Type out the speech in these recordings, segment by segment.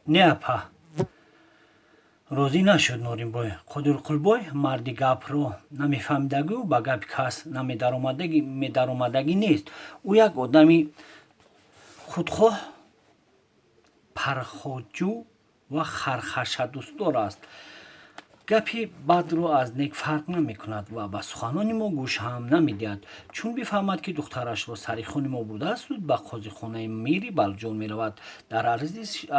Не, апа, розӣ нашуд Норинбой. Қодирқулбой марди гапро намефаҳмидагию ба гапи кас намедаромадагӣ нест. Ӯ як одами худхоҳ, пархоҷӯ ва хархашадӯстдор аст. Гапи бадро аз нек фарқ намекунад ва ба суханони мо гӯш ҳам намедиҳад. Чун бифаҳмад, ки духтарашро Сарихони мо бурдааст, зуд ба қозихонаи мири Балҷон меравад. Дар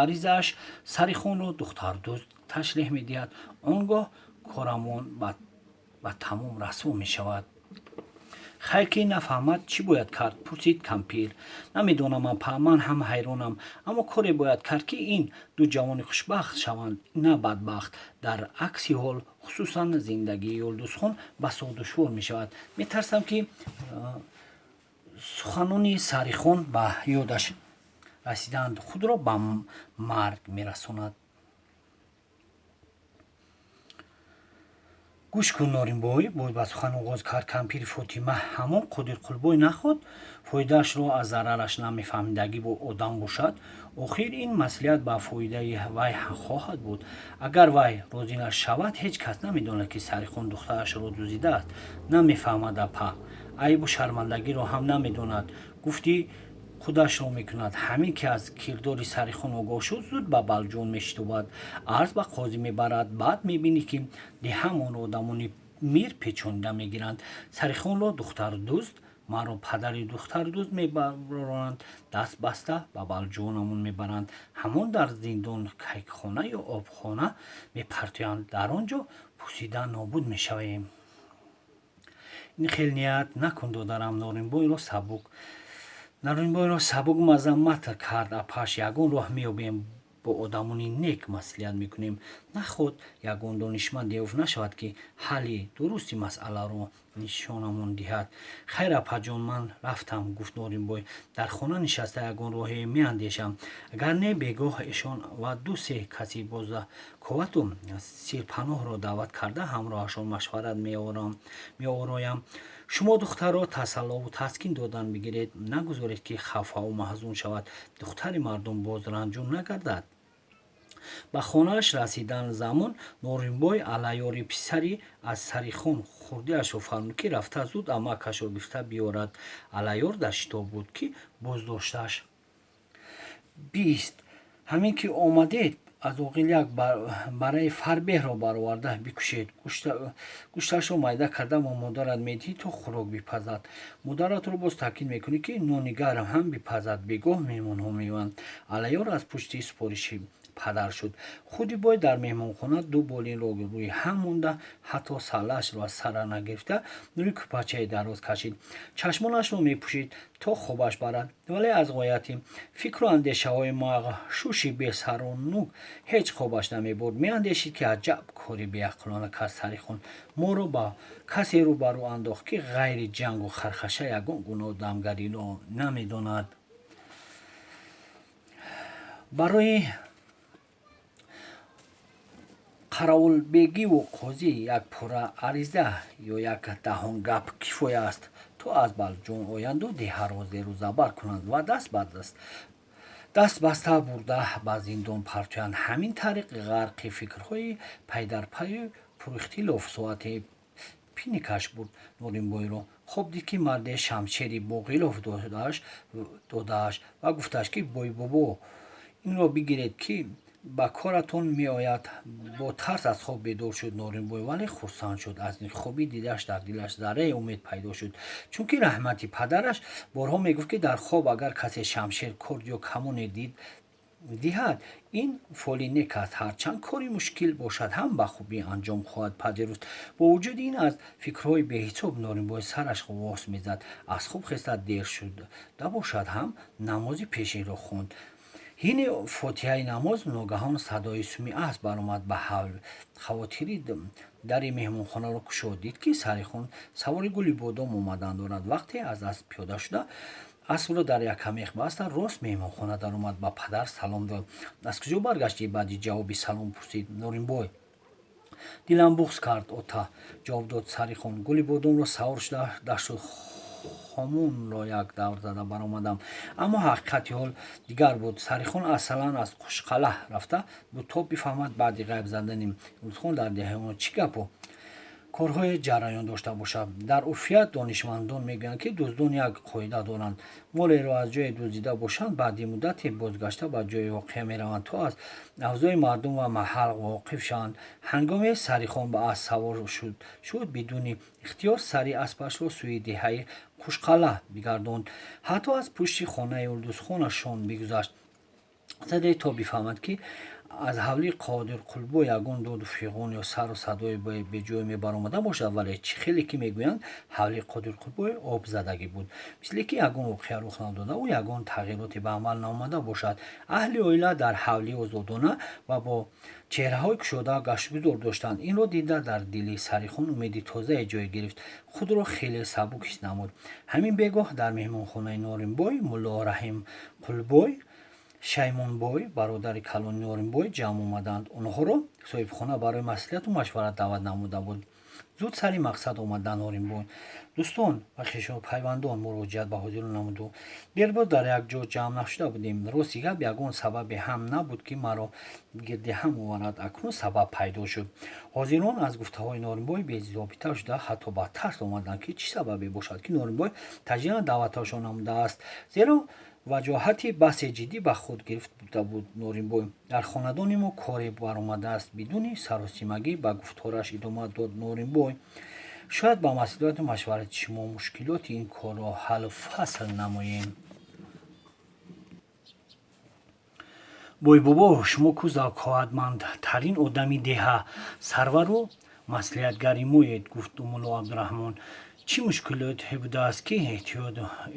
аризааш Сарихонро духтардузд ташреҳ медиҳад. Он гоҳ корамон ба тамом расво мешавад. Хайр, ки нафаҳмад, чӣ бояд кард? Пурсид кампир. Намедонам, апа, ман ҳам ҳайронам. Аммо коре бояд кард, ки ин ду ҷавони хушбахт шаванд, на бадбахт. Дар акси ҳол, хусусан зиндагии Юлдузхон басо душвор мешавад. Метарсам, ки суханони Сарихон ба ёдаш расидаанд, худро ба марг мерасонад. Гӯш кун, Норинбой, боз ба сухан оғоз кард кампири Фотима, ҳамон Қодирқулбой наход фоидаашро аз зарараш намефаҳмидагӣ одам бошад? Охир ин маслиҳат ба фоидаи вай хоҳад буд. Агар вай розӣ нашавад, ҳеҷ кас намедонад, ки Сарихон духтарашро дуздидааст. Намефаҳмад, апа. Айбу шармандагиро ҳам намедонад. Гуфтӣ худашро мекунад. Ҳамин ки аз кирдори Сарихон огоҳ шуд, зуд ба Балҷон мешитобад, арз ба қозӣ мебарад. Баъд мебинӣ, ки деҳамонро одамони мир печонида мегиранд. Сарихонро духтардузд, маро падари духтардузд мебароранд, даст баста ба Балҷонамон мебаранд. Ҳамон дар зиндон, кайкхона ё обхона мепартоянд. Дар он ҷо пусида нобуд мешавем. Ин хел ният накун, додарам, Норинбойро сабук мазаммат кард апаш. Ягон роҳ меёбем, бо одамони нек маслиҳат мекунем. Наход ягон донишманд ёфт нашавад, ки ҳалли дурусти масъаларо нишонамон диҳад. Хайр, апаҷон, ман рафтам, гуфт Норинбой. Дар хона нишаста ягон роҳе меандешам. Агар не, бегоҳ эшон ва ду-се каси бозаковату сирпаноҳро даъват карда, ҳамроҳашон машварат меороям. Шумо духтарро тасаллову таскин додан бигиред. Нагузоред, ки хафаву маҳзун шавад. Духтари мардум боз ранҷун нагардад. Ба хонааш расидан замон Норинбой Аллаёри писари аз Сарихон хурдиашро фармуд, ки рафта зуд амакашро гирифта биёрад. Аллаёр дар шитоб буд, ки боздоштааш бист. Ҳамин ки омадед, аз оғил як бараи фарбеҳро бароварда бикушед. Гӯшташро майда карда ба модарат медиҳӣ, то хӯрок бипазад. Модаратро боз таъкид мекунӣ, ки нони гарм ҳам бипазад. Бегоҳ меҳмонҳо меоянд. Аллаёр аз пушти супориши падар шуд. Худи бой дар меҳмонхона ду болинро рӯи ҳам монда, ҳатто саллаашро аз сара нагирифта, рӯи кӯпачае дароз кашид. Чашмонашро мепӯшид, то хобаш барад, вале аз ғояти фикру андешаҳои мағшуши бесару нук ҳеҷ хобаш намебурд. Меандешид, ки аҷаб кори беақлона кард Сарихон. Моро ба касе рӯбарӯ андохт, ки ғайри ҷангу хархаша ягон гуна одамгариро намедонад. Барои қаровулбегиву қозӣ як пора ариза ё як даҳон гап кифоя аст, то аз Балҷон оянду деҳаро зеру забар кунанд ва даст баста бурда ба зиндон партоянд. Ҳамин тариқ ғарқи фикрҳои пайдарпаю пурихтилоф соате пиникаш бурд Норинбойро. Хоб дид, ки марде шамшери боғилоф додааш ва гуфтааш, ки бойбобо, инро бигиред, ки ба коратон меояд. Бо тарс аз хоб бедор шуд Норинбой, вале хурсанд шуд аз хоби дидаш. Дар дилаш зарраи умед пайдо шуд, чунки раҳмати падараш борҳо мегуфт, ки дар хоб агар касе шамшер, корд ё камоне дид диҳад, ин фоли нек аст. Ҳарчанд кори мушкил бошад ҳам, ба хубӣ анҷом хоҳад пазируфт. Бо вуҷуди ин аз фикрҳои беҳисоб Норинбой сараш ғос мезад. Аз хоб хеста, дер шуда бошад ҳам, намози пешинро хонд. Ҳини фотиҳаи намоз ногаҳон садои суми асп баромад ба ҳавл. Хавотирӣ дари меҳмонхонаро кушод. Дид, ки Сарихон савори гули бодом омадан дорад. Вақте аз асп пиёда шуда, аспро дар якамех баста, рост меҳмонхона даромад. Ба падар салом дод. Аз куҷо баргаштӣ? Баъди ҷавоби салом пурсид Норинбой. Дилам буғз кард, ота, ҷавоб дод Сарихон. Гули бодомро савор шуда дашту Хомунро як давр зада баромадам. Аммо ҳақиқати ҳол дигар буд. Сарихон асалан аз Қушқалаъ рафта буд, то бифаҳмад баъди ғайб задани Юлдузхон дар деҳаи онҳо чӣ гапу корҳое ҷараён дошта бошад. Дар урфият донишмандон мегӯянд, ки дуздон як қоида доранд: молеро аз ҷое дуздида бошанд, баъди муддате бозгашта ба ҷои воқеа мераванд, то аз авзои мардум ва маҳал воқиф шаванд. Ҳангоме Сарихон ба асп савор шуд, бидуни ихтиёр сари аспашро сӯи деҳаи Қушқалаъ бигардонд. Ҳатто аз пушти хонаи Юлдузхонашон бигузашт, заде то бифаҳмад, ки аз ҳавлии Қодирқулбой ягон доду фиғон ё сару садои беҷое мебаромада бошад. Вале чӣ хеле ки мегӯянд, ҳавлии Қодирқулбой обзадагӣ буд, мисле ки ягон воқеа рух надодаву ягон тағйироте ба амал наомада бошад. Аҳли оила дар ҳавлӣ озодона ва бо чеҳраҳои кушода гаштугузор доштанд. Инро дида, дар дили Сарихон умеди тозае ҷой гирифт, худро хеле сабук ҳис намуд. Ҳамин бегоҳ дар меҳмонхонаи Норинбой Мулло Раҳимқулбой, Шаймонбой, бародари калони Норинбой, ҷамъ омаданд. Онҳоро соҳибхона барои маслиҳату машварат даъват намуда буд. Зуд сари мақсад омада Норинбой: «Дӯстон ва хешопайвандон», муроҷиат ба ҳозирон намуду, «дербоз дар як ҷо ҷамъ нашуда будем. Рости гап, ягон сабабе ҳам набуд, ки маро гирди ҳам оварад. Акнун сабаб пайдо шуд». Ҳозирон аз гуфтаҳои Норинбой безобита шуда, ҳатто ба тарс омаданд, ки чӣ сабабе бошад, ки Норинбой таҷдидан даъваташон намудааст, зеро ваҷоҳати басе ҷиддӣ ба худ гирифта буд Норинбой. «Дар хонадони мо коре баромадааст», бидуни саросимагӣ ба гуфтораш идома дод Норинбой. «Шояд ба маслиҳату машварати шумо мушкилоти ин корро ҳаллу фасл намоем». «Бойбобо, шумо ку заковатмандтарин одами деҳа, сарвару маслиҳатгари моед», гуфт Мулло Абдураҳмон. «Чӣ мушкилоте будааст, ки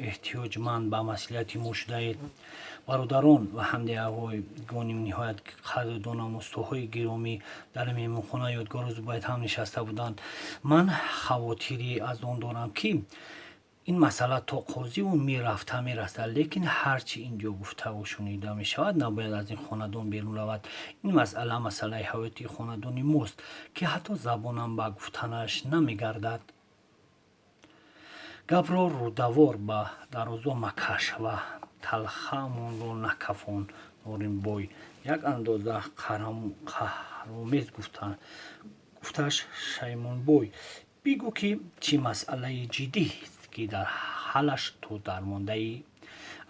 эҳтиёҷманд ба маслиҳати мо шудаед?» «Бародарон ва ҳамдеҳагони ниҳоят қадрдонам, устоҳои гиромӣ», дар меҳмонхона Ёдгору Зубайд ҳам нишаста буданд, «ман хавотирӣ аз он дорам, ки ин масъала то қозиву мир рафта мерасад. Лекин ҳар чӣ ин ҷо гуфтаву шунида мешавад, набояд аз ин хонадон берун равад. Ин масъала масъалаи ҳаётии хонадони мост, ки ҳатто забонам ба гуфтанаш намегардад». «Гапро рӯдавор ба дарозо макаш ва талхаамонро накафон, Норинбой», як андоза қаҳромез гуфташ Шаймонбой. «Бигӯ, ки чӣ масъалаи ҷиддист, ки дар ҳаллаш ту дармондаӣ?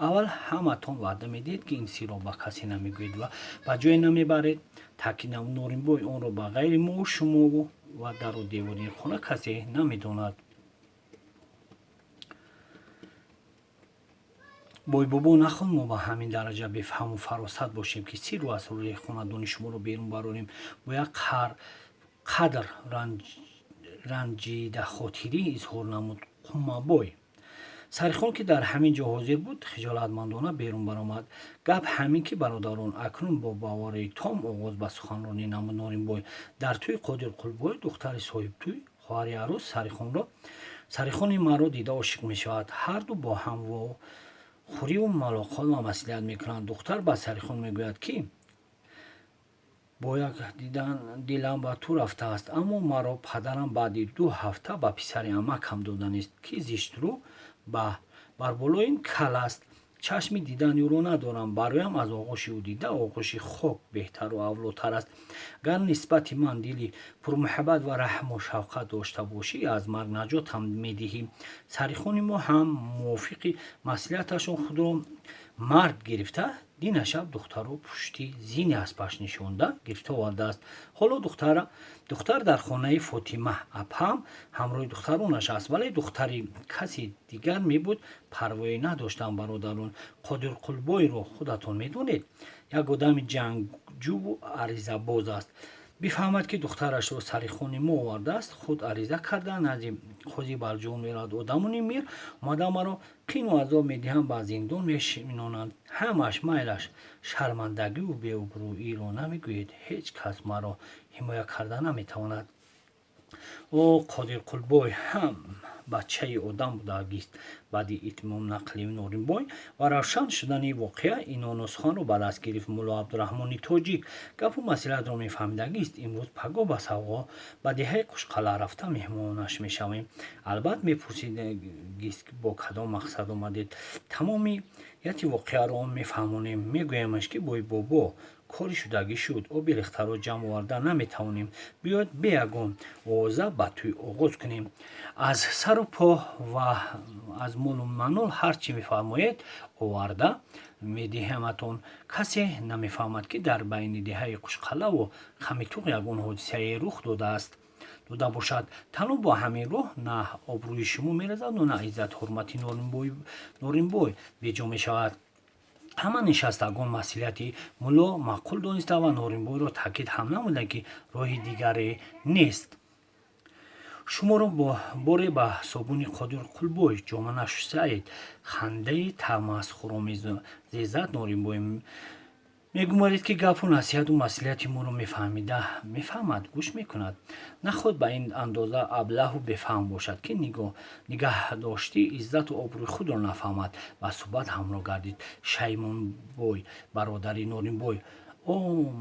Аввал ҳаматон ваъда медиҳед, ки ин сирро ба касе намегӯед ва ба ҷое намебаред», таъкид намуд Норинбой. «Онро ба ғайри мову шумову ва дару девори ин хона касе намедонад». «Бойбобо, нахоҳ мо ба ҳамин дараҷа бефаҳму фаросат бошем, ки сирру асрори хонадони шуморо берун барорем», бо як қадр ранҷидахотирӣ изҳор намуд Қуммабой. Сарихон, ки дар ҳамин ҷо ҳозир буд, хиҷолатмандона берун баромад. «Гап ҳамин ки, бародарон», акнун бо боварии том оғоз ба суханронӣ намуд Норинбой, «дар тӯи Қодирқулбой духтари соҳибтӯй, хоҳари арӯс, Сарихонро Сарихони маро дида ошиқ мешавад. Ҳарду бо ҳам вохӯриву малоқот ва маслиҳат мекунанд. Духтар ба Сарихон мегӯяд, ки бо як дидан дилам ба ту рафтааст, аммо маро падарам баъди 2 ҳафта ба писари амакам доданист, ки зиштрӯ ба бар болои ин кал аст. Чашми дидани ӯро надорам. Бароям аз оғӯши ӯ дида оғӯши хок беҳтару авлотар аст. Гар нисбати ман дили пурмуҳаббат ва раҳму шафқат дошта бошӣ, аз марг наҷотам медиҳӣ. Сарихони мо ҳам мувофиқи маслиҳаташон худро мард гирифта, дина шаб духтарро пушти зини аспаш нишонда гирифта овардааст. Ҳоло духтар дар хонаи Фотима апам ҳамроҳи духтаронаш аст. Вале духтари каси дигар мебуд, парвое надоштам. Бародарон, Қодирқулбойро худатон медонед, як одами ҷангҷуву аризабоз аст. Бифаҳмад, ки духтарашро Сарихони мо овардааст, худ ариза карда назди қози Балҷувон меравад. Одамони мир омада маро қину азоб медиҳанд, ба зиндон мешинонанд. Ҳамаш майлаш, шармандагиву беобрӯиро намегӯед. Ҳеҷ кас маро ҳимоя карда наметавонад. О, Қодирқулбой ҳам Бачаи одам будагист. Баъди итмом нақли Норинбой ва равшан шудани воқеа, инону суханро ба даст гирифт Мулло Абдураҳмони тоҷик. Гапу маслиҳатро мефаҳмидагист. Имрӯз пагоҳ ба савғо ба деҳаи Қушқалъа рафта меҳмонаш мешавем. Албат мепурсидагист, бо кадом мақсад омадед. Тамомияти воқеаро мефаҳмонем. Мегӯямаш, ки бой бобо, кори шудагӣ шуд, оби рехтаро ҷамъ оварда наметавонем. Биёед, бе ягон овоза ба тӯй оғоз кунем. Аз сару по ва аз молу манол ҳар чӣ мефармоед, оварда медиҳаматон. Касе намефаҳмад, ки дар байни деҳаи Қушқалъаву Хамитуқ ягон ҳодисае рух додааст дода бошад. Танҳо бо ҳамин роҳ на обрӯи шумо меразаду, на иззату ҳурмати Норинбой беҷо мешавад. Ҳама нишастагон маслиҳати мулло маъқул дониста ва Норинбойро таъкид ҳам намуданд, ки роҳи дигаре нест. Шуморо боре ба собуни Қодирқулбой ҷома нашустаед. Хандаи тамасхуромезе зад Норинбой. Мегумонед, ки гапу насиҳату маслиҳати моро мефаҳмида мефаҳмад, гӯш мекунад? Наход ба ин андоза аблаҳу бефаҳм бошад, ки нигаҳдошти иззату обрӯи худро нафаҳмад. Ба суҳбат ҳамроҳ гардид Шаймонбой, бародари Норинбой. О,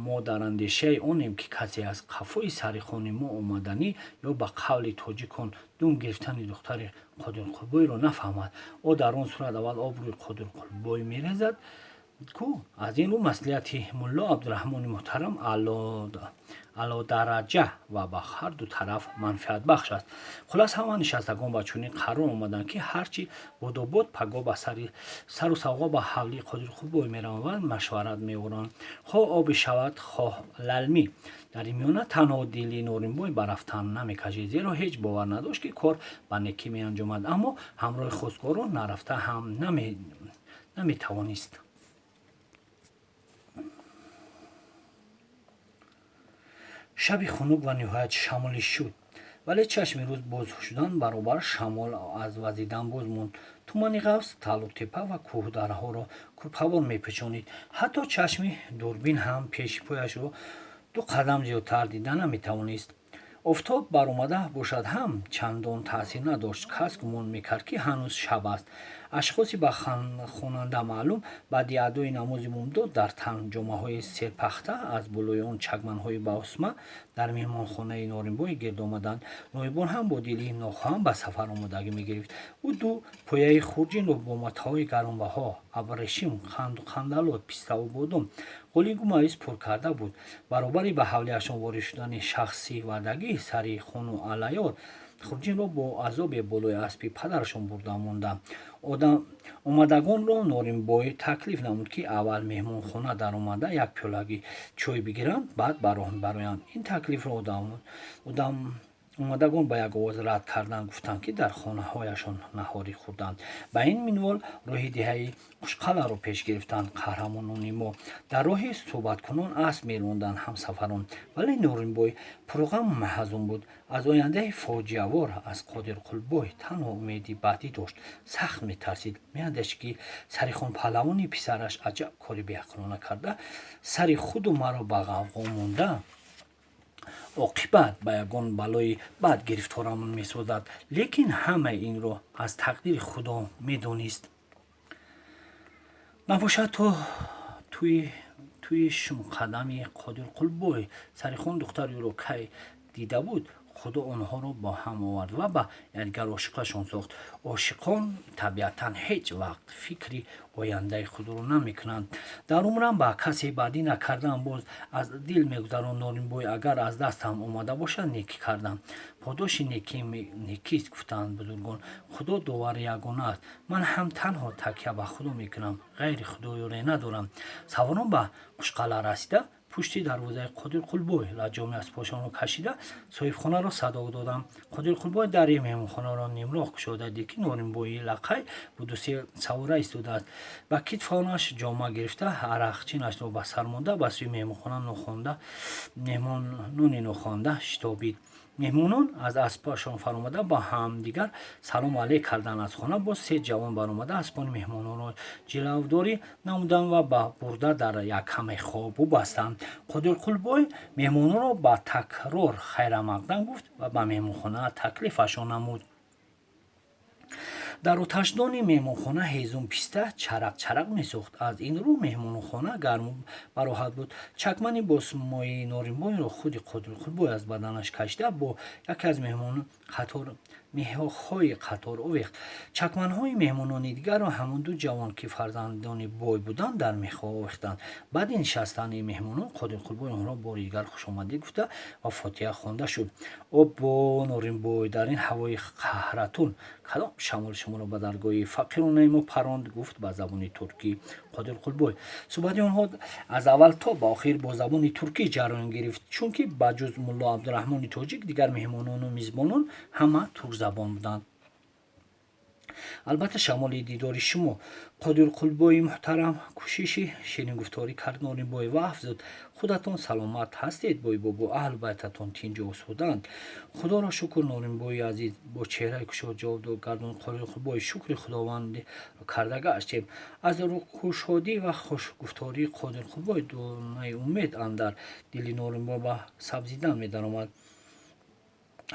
мо дар андешаи онем, ки касе аз қафои сари хони мо омаданӣ ё ба қавли тоҷикон дум гирифтани духтари Қодирқулбойро нафаҳмад. О, дар он сурат аввал обрӯи Қодирқулбой мерезад ку. Аз ин рӯ маслиҳати мулло Абдураҳмони муҳтарам аълодараҷа ва ба ҳарду тараф манфиатбахш аст. Хулас, ҳама нишастагон ба чунин қарор омаданд, ки ҳарчи бодобод пагоҳ ба сару савғо ба ҳавлии Қодирқулбой мераванд ва машварат меоранд, хоҳ обӣ шавад, хоҳ лалмӣ. Дар ин миёна танҳо дили Норинбой ба рафтан намекашид, зеро ҳеҷ бовар надошт, ки кор ба некӣ меанҷомад, аммо ҳамроҳи хостгорон нарафта ҳам наметавонист. Шаби хунук ва ниҳоят шамолӣ шуд, вале чашми рӯз боз шудан баробар шамол аз вазидан боз монд. Тумани ғафз талутепа ва кӯҳдараҳоро кӯрпавор мепечонид. Ҳатто чашми дурбин ҳам пеши пояшро ду қадам зиёдтар дида наметавонист. Офтоб баромада бошад ҳам, чандон таъсир надошт. Кас гумон мекард, ки ҳанӯз шаб аст. Ашхоси ба хонанда маълум баъди адои намози бомдод дар тан ҷомаҳои серпахта, аз болои он чакманҳои босма дар меҳмонхонаи Норинбой гирд омаданд. Ноибон ҳам бо дили нохоҳам ба сафар омодагӣ мегирифт. Ӯ ду пояи хурҷинро бо матоъҳои гаронбаҳо, абрешим, қанду қандалот, пиставу бодом, ғолигу мавиз пур карда буд. Баробари ба ҳавлиашон ворид шудани шахси ваъдагӣ, сари хону аллаёр хурҷинро бо азобе болои аспи падарашон бурда монда. Омадагонро Норинбой таклиф намуд, ки аввал меҳмонхона даромада як пиёлаги чой бигиранд, баъд ба роҳ бароянд. Ин таклифро омадагон ба як овоз рад карданд, гуфтанд, ки дар хонаҳояшон наҳорӣ хӯрданд. Ба ин минвол роҳи деҳаи Қушқалъаро пеш гирифтанд қаҳрамонони мо. Дар роҳи суҳбаткунон асп меронданд ҳамсафарон, вале Норинбой пурғаму маҳзун буд. Аз ояндаи фоҷиавор, аз Қодирқулбой танҳо умеди бадӣ дошт. Сахт метарсид, меандешид, ки сарихон-паҳлавони писараш аҷаб кори беақлона карда, сари худу маро ба ғавғо монда, оқибат ба ягон балои бад гирифторамон месозад. Лекин ҳамаи инро аз тақдири Худо медонист. Набошад, то тӯи шумқадами Қодирқулбой сарихон духтари ӯро кай дида буд, Худо онҳоро бо ҳам овард ва ба якдигар ошиқашон сохт. Ошиқон табиатан ҳеҷ вақт фикри ояндаи худро намекунанд. Дар умрам ба касе бадӣ накардаам, боз аз дил мегузаронд Норинбой, агар аз дастам омада бошад, некӣ кардам. Подоши некӣ некист, гуфтаанд бузургон. Худо довари ягона аст. Ман ҳам танҳо такя ба Худо мекунам, ғайри Худо ёре надорам. Саворон ба Қушқалъа расида, пушти дарвозаи Қодирқулбой лаҷоми аспҳошонро кашида, соҳибхонаро садо доданд. Қодирқулбой дари меҳмонхонаро нимроҳ кушода дид, ки Норинбои лақай бо дусе савора истодааст. Ба китфонаш ҷома гирифта, арақчинашро ба сар монда, ба сӯи меҳмонхона нохонда меҳмонони нохонда шитобид. Меҳмонон аз аспашон фаромада, ба ҳамдигар салому алейк карданд. Аз хона боз се ҷавон баромада, аспони меҳмононро ҷилавдорӣ намуданд ва ба бурда дар як ҳамаи хобу бастанд. Қодирқулбой меҳмононро ба такрор хайрамақдам гуфт ва ба меҳмонхона таклифашон намуд. Дар оташдони меҳмонхона ҳезум писта чарақ-чарақ месӯхт. Аз ин рӯ меҳмонхона гарму бароҳат буд. Чакмани босмоии Норинбойро худи Қодирқулбой аз баданаш кашида, бо яке аз меҳмонон қатор меҳоҳои қатор овехт. Чакманҳои меҳмонони дигарро ҳамон ду ҷавон, ки фарзандони бой буданд, дар мехҳо овехтанд. Баъди нишастани меҳмонон Қодирқулбой онҳоро бори дигар хушомадӣ гуфта ва фотиҳа хонда шуд. Оббо, Норинбой, дар ин ҳавои қаҳратун кадом шамол шуморо ба даргоҳи фақиронаи мо паронд? Гуфт ба забони туркӣ Қодирқулбой. Суҳбати онҳо аз аввал то ба охир бо забони туркӣ ҷараён гирифт, чунки ба ҷуз мулло Абдураҳмони тоҷик дигар меҳмонону мизбонон ҳама туркзабон буданд. Албатта, шамоли дидори шумо, Қодирқулбои муҳтарам, кӯшиши ширингуфторӣ кард Норинбой ва афзуд: Худатон саломат ҳастед, бойбобо? Аҳлу байтатон тинҷу осуданд? Худоро шукр, Норинбои азиз, бо чеҳраи кушод ҷавоб гардонд Қодирқулбой. Шукри Худовандро карда гаштем. Аз рӯкушодӣ ва хушгуфтории Қодирқулбой донаи умед андар дили Норинбой ба сабзидан медаромад.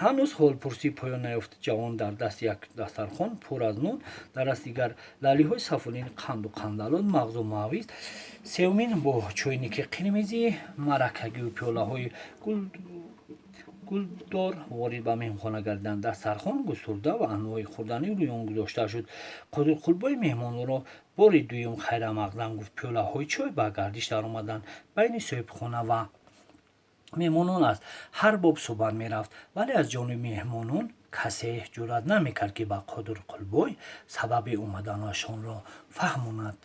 Ҳанӯз ҳолпурсӣ поён наёфта, ҷавон дар даст як дастархон пур аз нон, дар дасти дигар лалиҳои сафолини қанду қандалот, мағзу мавиз, сеюмин бо чойники қирмизӣ, маракагию пиёлаҳои гулдор ворид ба меҳмонхона гардиданд. Дастархон густурда ва анвои хӯрданӣ рӯи он гузошта шуд. Қодирқулбои меҳмононро бори дуюм хайрамақдам гуфт. Пиёлаҳои чой ба гардиш даромаданд. Байни соҳибхона ва меҳмонон аз ҳар боб суҳбат мерафт, вале аз ҷониби меҳмонон касе ҷуръат намекард, ки ба Қодирқулбой сабаби омаданашонро фаҳмонад.